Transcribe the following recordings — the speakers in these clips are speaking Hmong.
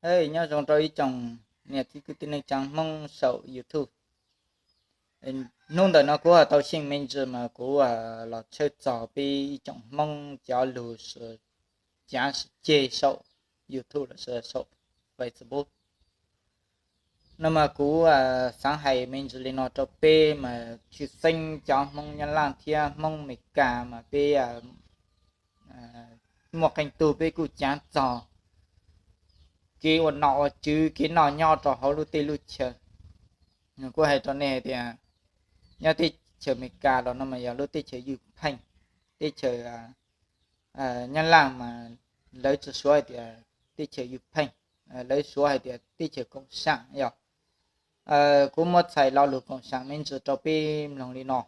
Hej, nyob zoo rau ib tsoom niam txiv kwv tij neej tsa Hmoob saum YouTube. Hnub ntawm no kuv ho tau xyeej me ntsis mas kuv los tshawb txog peb ib tsoom Hmoob cov lug sib cav sib ceg saum YouTube los sis saum Facebook. No mas kuv xaav hais me ntsis li no rau peb mas tshwj xeeb cov Hmoob Nyab Laj thiab Hmoob Amelikas mas peb muaj qee tug peb kuj cav txog kev ua nom ua tswv, kev noj nyob rau hauv lub teb lub chaw. Kuv hais rau nej hais tias nyob teb chaws Amelikas los no mas yog lub teb chaws ywj pheej, teb chaws Nyab Laj mas lawv tsis suav hais tias teb chaws ywj pheej, lawv suav hais tias teb chaws koom sam yog. Kuv muab txhais lo lus koom sam me ntsis rau peb mloog li no.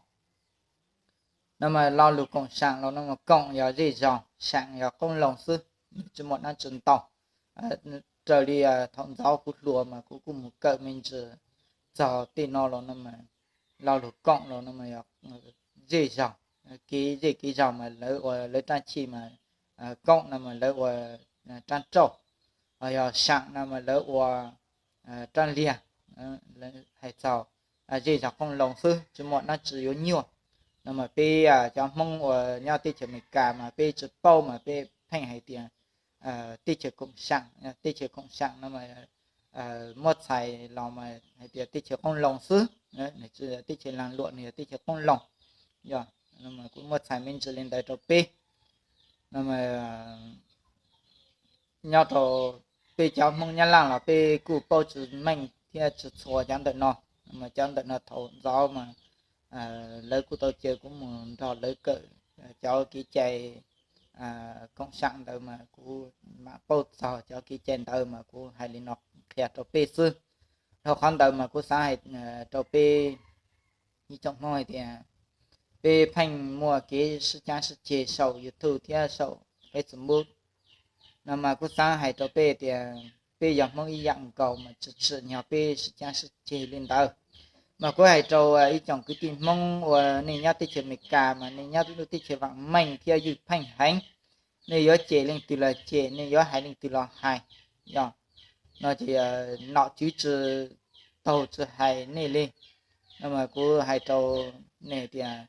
No mas lo lus koom sam los no mas koom yog zej zog, sam yog qoob loo xwb, nws tsis muaj dab tsi ntau. Raws li thaum ntxov kuv hluas mas kuv kuj mus kawm me ntsis txog tej no los no mas lo lus koom los no mas yog zej zog, kev zej kev zog mas lawv ua lawv rab tshij mas koom no mas lawv ua rab rauj, ho yog sam no mas lawv ua rab liag. Hais txog zej zog qoob loo xwb tsis muaj dab tsi yuav nyuaj. No mas peb cov Hmoob uas nyob teb chaws Amelikas mas peb tsis paub mas peb pheej hais tias teb chaws koom sam, teb chaws koom sam no mas muab txhais los mas hais tias teb chaws qoob loo xwb, teb chaws laag luam nws yog teb chaws qoob loo. Yog, kuv muab txhais me ntsis li ntawd rau peb. No mas nyob rau peb cov Hmoob Nyab Laj los peb kuj paub tsis meej thiab tsis txhua cov ntawm no. Mas cov ntawm no thaum ntxov mas lawv kuj tau caw kuv mus nrog lawv kawm cov kev cai koom sam ntawd mas kuv mam paub txog cov kev cai ntawd mas kuv hais li no qhia rau peb xwb. Dhau qhov ntawd mas kuv xav hais rau peb ib tsoom Hmoob hais tias peb pheej muaj kev sib cav sib ceg saum YouTube thiab saum Facebook. No mas kuv xav hais rau peb tias peb yog Hmoob ib yam nkaus mas tsis tsim nyog peb sib cav sib ceg li ntawd. Mas kuv hais rau ib tsoom kwv tij Hmoob uas nej nyob teb chaws Amelikas mas nej nyob lub teb chaws vaam meej thiab ywj pheej heev. Nej yuav cem leej twg los cem, nej yuav hais leej twg los hais. Yog, no ces nom tswv tsis taug tsis hais nej li. No mas kuv hais rau nej tias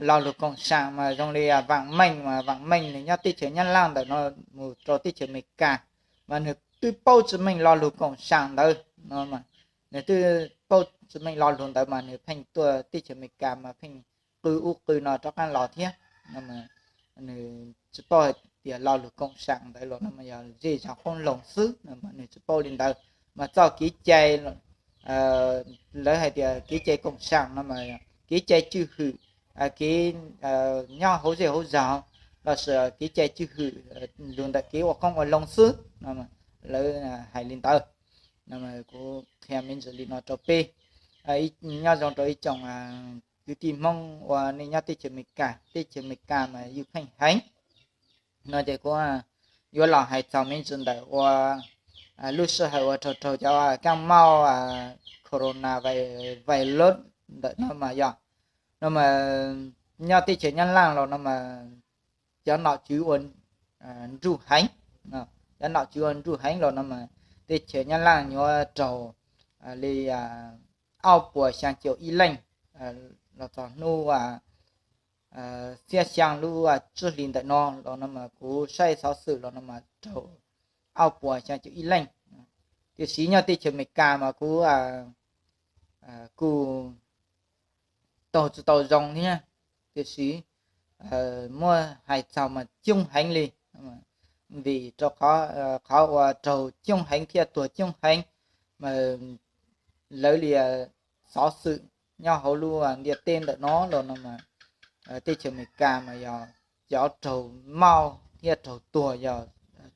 lo lus koom sam mas zoo li vaam meej mas vaam meej nws nyob teb chaws Nyab Laj ntawm no mus rau teb chaws Amelikas mas nws twb paub tsis meej lo lus koom sam ntawd no. Nws twb paub tsis meej lo lus ntawd mas nws pheej tuaj teb chaws Amelikas mas pheej qw ub qw no rov qab los thiab. No mas nws tsis paub hais tias lo lus koom sam ntawd los no mas yog zej zog qoob loo xwb no mas nws tsis paub li ntawd. Mas txoj kev cai, lawv hais tias kev cai koom sam no mas kev cai tswj hwm, kev nyob hauv zej hauv zog los sis kev cai tswj hwm lug ntawm kev ua qoob ua loo xwb no. Lawv hais li ntawd. No kuv qhia me ntsis li no rau peb. Nyob zoo rau ib tsoom kwv tij Hmoob uas nej nyob teb chaws Amelikas, teb chaws Amelikas mas ywj pheej heev. No ces kuv yuav los hais txog me ntsis ntawm ua lub sij hawm uas raug raug cov kaab mauj corona virus ntawm no mas yog. No mas nyob teb chaws Nyab Laj los no mas cov nom tswv ua nruj heev, cov nom tswv ua nruj heev los no mas teb chaws Nyab Laj yuav raug li ob puas xyaa caum ib leej los txog hnub xiab xyaa lub tsib hlis ntawm no los no mas kuv saib xov xwm los no mas raug ob puas xyaa caum ib leej. Tiam sis nyob teb chaws Amelikas mas kuv kuj taug tsis tau zoo thiab, tiam sis muab hais txog mas coob heev li, vim rau qhov uas raug coob heev thiab tuag coob heev mas lawv li xov xwm nyob hauv lub ntiaj teb ntawm no los no mas teb chaws Amelikas mas yog cov raug mauj thiab raug tuag yog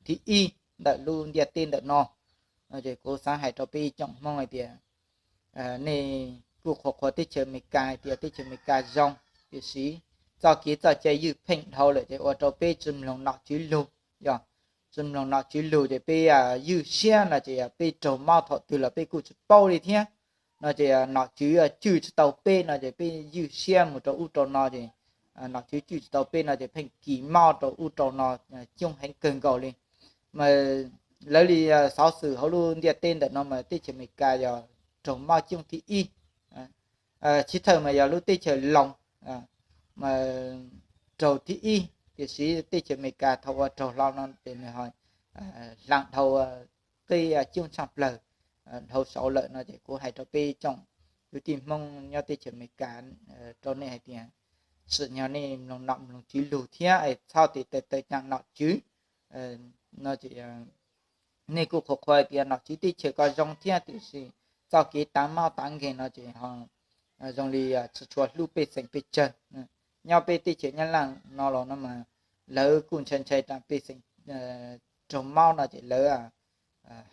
thib ib ntawm lub ntiaj teb ntawm no. No ces kuv xav hais rau peb ib tsoom Hmoob hais tias nej kuj qhuas qhuas teb chaws Amelikas hais tias teb chaws Amelikas zoo, tiam sis txoj kev txoj cai ywj pheej dhau lawm ces ua rau peb tsis mloog nom tswv lug. Yog tsis mloog nom tswv lug ces peb ywj siab no ces peb raug mauj thaum twg los peb kuj tsis paub li thiab. No ces nom tswv cwj tsis tau peb no ces peb ywj siab mus rau ub rau no ces nom tswv cwj tsis tau peb no ces pheej kis mauj rau ub rau no coob heev kawg nkaus li. Mas lawv li xov xwm hauv lub ntiaj teb ntawm no mas teb chaws Amelikas yog raug mob coob thib ib. Chiv thawj mas yog lub teb chaws Loos mas raug thib ib, tiam sis teb chaws Amelikas thaum uas raug hlo no ces nws ho hla dhau qib coob tshaj plaws dhau saud lawm no ces kuv hais rau peb tsoom kwv tij Hmoob nyob teb chaws Amelikas rau nej hais tias, tsim nyog nej mloog nom mloog tswv lug thiab es txhob tiv taw cav nom tswv no nej kuj qhuas qhuas tias nom tswv teb chaws ko zoo thiab tiam sis txoj kev tav mob tav nkeeg no ces zoo li tsis tshua hlub pej xeem pes tsawg. Nyob peb teb chaws Nyab Laj no los no mas lawv kuj ntshai ntshai tas pej xeem raug mob no ces lawv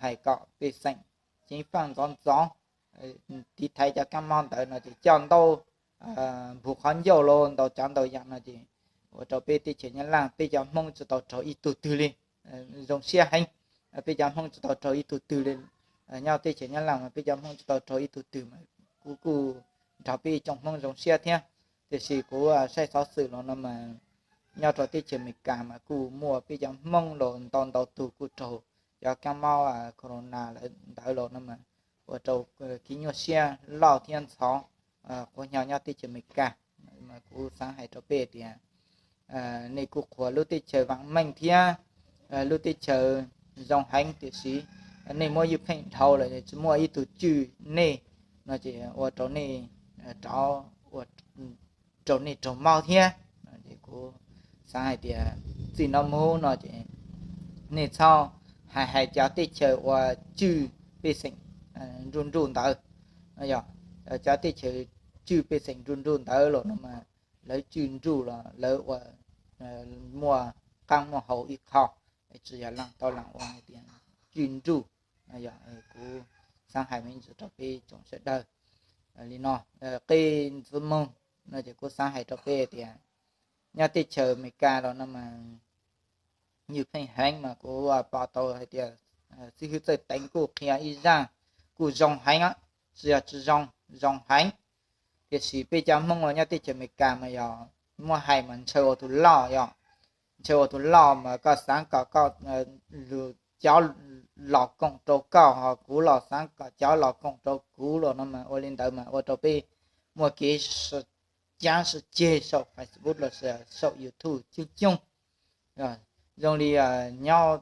hais kom pej xeem ceev faj ntxov ntxov tiv thaiv cov kab mob ntawd no ces coj ntau npug qhov ncauj los ntau tsav ntau yam no ces ua rau peb teb chaws Nyab Laj peb cov Hmoob tsis tau raug ib tug twg li. Zoo siab heev, peb cov Hmoob tsis tau raug ib tug twg li. Nyob teb chaws Nyab Laj mas peb cov Hmoob tsis tau raug ib tug twg mas kuv kuj nrog peb tsoom Hmoob zoo siab thiab. Tiam sis kuv saib xov xwm los no mas nyob rau teb chaws Amelikas mas kuj muaj peb cov Hmoob los ntau ntau tug kuj raug cov kab mob corona lawm ntawd los no mas ua rau kev nyuaj siab loj thiab ntxhov quav nyo nyob teb chaws Amelikas. Kuv xaav hais rau peb tias nej kuj qhuas lub teb chaws vaam meej thiab lub teb chaws zoo heev tiam sis nej muab ywj pheej dhau lawm tsis muaj ib tug tswj nej no ces ua rau nej rov ua rau nej raug mob thiab. Kuv xaav hais tias txij no mus no ces nej txhob hais hais cov teb chaws uas tswj pej xeem nruj nruj ntawd. Cov teb chaws tswj pej xeem nruj nruj ntawd los no mas lawv tswj nruj los lawv ua muaj qaab muaj hau ib qho, tsis yog laaj tau laaj ua hais tias tswj nruj. Kuv xaav hais me ntsis rau peb tsoom sawv daws li no, qee ntxiv moog no ces kuv xaav hais rau peb tias nyob teb chaws Amelikas los no mas ywj pheej heev mas kuv pom tau hais tias xib hwb Txawj Teev kuj qhia ib zaaj kuj zoo heev, tsis yog tsis zoo, zoo heev. Tiam sis peb cov Hmoob uas nyob teb chaws Amelikas mas yog muab hais mas ntshaw ua tus loj yog, ntshaw ua tus loj mas koj xaav kom koj lug cov los koom rau koj ho kuv los xaav kom cov los koom rau kuv los no mas ua li ntawd mas ua rau peb muaj kev sib caav sib ceg saum Facebook los saum YouTube coob coob. Zoo li nyob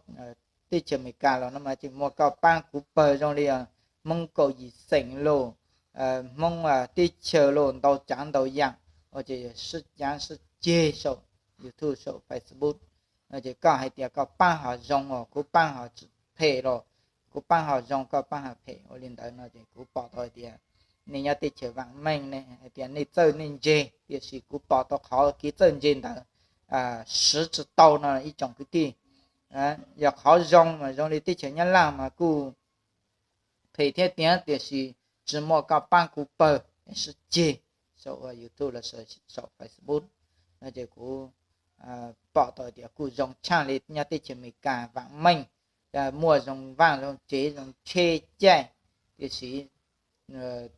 teb chaws Amelikas los no mas tseem muaj koj paab kuv pawg zoo li Hmoob kaum yim xeem los, Hmoob teb chaws los ntau tsaav ntau yaam, ua ces sib caav sib ceg saum YouTube saum Facebook. Ces koj hais tias koj paab ho zoo os, kuv paab ho phem los, kuv paab ho zoo koj paab ho phem ua li ntawd no ces kuv pom tau hais tias nej nyob teb chaws vaam meej ne hais tias nej txawj nej ntse, tiam sis kuv pom tau qhov kev txawj ntse ntawd siv tsis tau no ib tsoom kwv tij. Yog qhov zoo mas zoo li teb chaws Nyab Laj mas kuj phem thiab tiag tiam sis tsis muaj koj paab kuv pawg sib ceg saum YouTube los saum Facebook no ces kuv pom tau tias kuj zoo tshaj li nyob teb chaws Amelikas vaam meej, muaj zoo vaaj zoo tsev zoo tsheb caij, tiam sis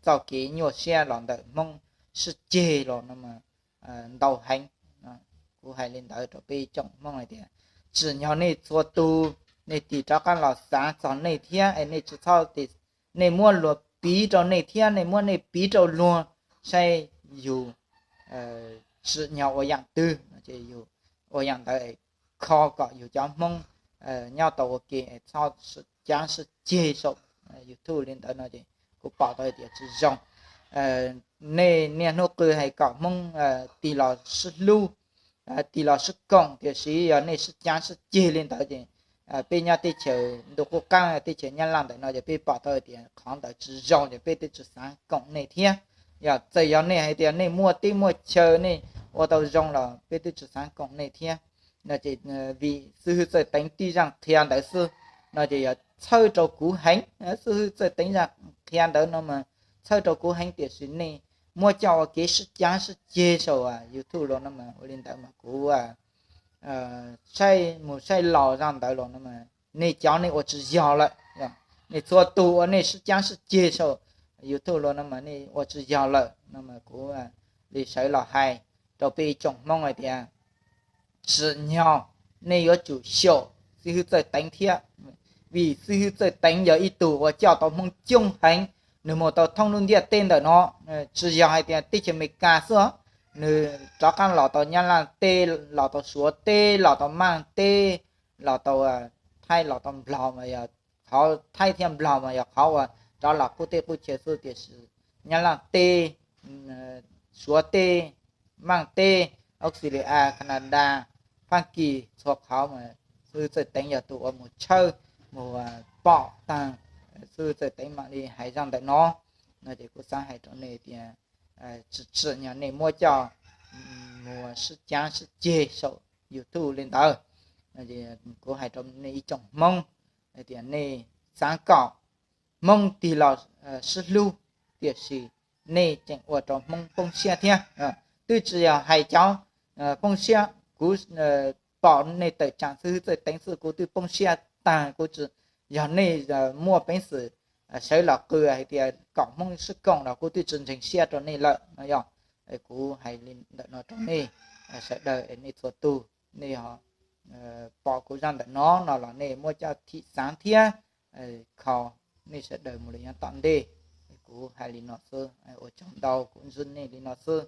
txoj kev nyuaj siab los ntawm Hmoob sib ceg los no ntau heev. Kuv hais li ntawd rau peb tsoom Hmoob hais tias tsim nyog nej txhua tus nej tig rov qaab los xaav txog nej thiab es nej tsis txhob, nej muab luag piv rau nej thiab nej muab nej piv rau luag saib yug tsim nyog ua yaam twg, yug ua yaam ntawd kho kom yug cov Hmoob nyob tau ua ke es txhob sib caav sib ceg saum YouTube li ntawd no ces kuv pom tau tias tsis zoo. Nej niaj hnub qw hais kom Hmoob tig los sib hlub, tig los sib koom, tiam sis yog nej sib caav sib ceg li ntawd ces peb nyob teb chaws ntuj qub qaab teb chaws Nyab Laj ntawm no ces peb pom tau tias qhov ntawd tsis zoo ces peb twb tsis xav koom nej thiab. Yog txawm yog nej hais tias nej muaj teb muaj chaw nej ua tau zoo los peb twb tsis xav koom nej thiab. No ces vim xib hwb Txawj Teev tib zaaj qhia ntawd xwb no ces yog txhawb rau kuv heev. Xib hwb Txawj Teev zaaj qhia ntawd no mas txhawb rau kuv heev tiam sis nej muab coj ua kev sib caav sib ceg saum YouTube los no mas ua li ntawd mas kuv saib mus saib los zaj ntawd los no mas nej cov nej ua tsis yog lawm. Nej txhua tus uas nej sib caav sib ceg saum YouTube los no mas nej ua tsis yog lawm no mas kuv li sawv los hais rau peb ib tsoom Hmoob hais tias tsim nyog nej yuav tsum xyaum xib hwb Txawj Teev thiab. Vim xib hwb Txawj Teev yog ib tug uas coj tau Hmoob coob heev, nws mus tau thoob lub ntiaj teb ntawm no, tsis yog hais tias teb chaws Amelikas xwb, nws rov qab los tau Nyab Laj teb, los tau Suav teb, los tau Maaj teb, los tau Thaib, los tau Nplog mas yog qhov Thaib thiab Nplog mas yog qhov uas rov los qub teb qub chaw xwb, tiam sis Nyab Laj teb, Suav teb, Maaj teb, Australia, Canada, Fab Kis, txhua qhov mas xib hwb Txawj Teev yog tus uas mus tshawb, mus pom taag. Xib hwb Txawj Teev mam li hais zaj ntawm no. No ces kuv xaav hais rau nej tias tsim tsim nyog nej muab coj mus sib caav sib ceg saum YouTube li ntawd. Kuv hais rau nej ib tsoom Hmoob tias nej xaav kom Hmoob tig los sib hlub, tiam sis nej tseem ua rau Hmoob poob siab thiab. Twb tsis yog hais cov poob siab, kuv pom nej tawm tsaam xib hwb Txawj Teev xwb kuv twb poob siab taag, kuv tsis, yog nej muaj peev xwm sawv los qw hais tias kom Hmoob sib koom los kuv twb tsis ntseeg siab rau nej lawm no yog. Kuv hais li ntawm no rau nej sawv daws, nej txhua tug, nej pom kuv zaj ntawm no no los nej muab coj thim xaav thiab kho nej sawv daws mus lawm yav tom ntej. Kuv hais li no xwb, ua tsaug ntau, kuv ntsib nej li no xwb.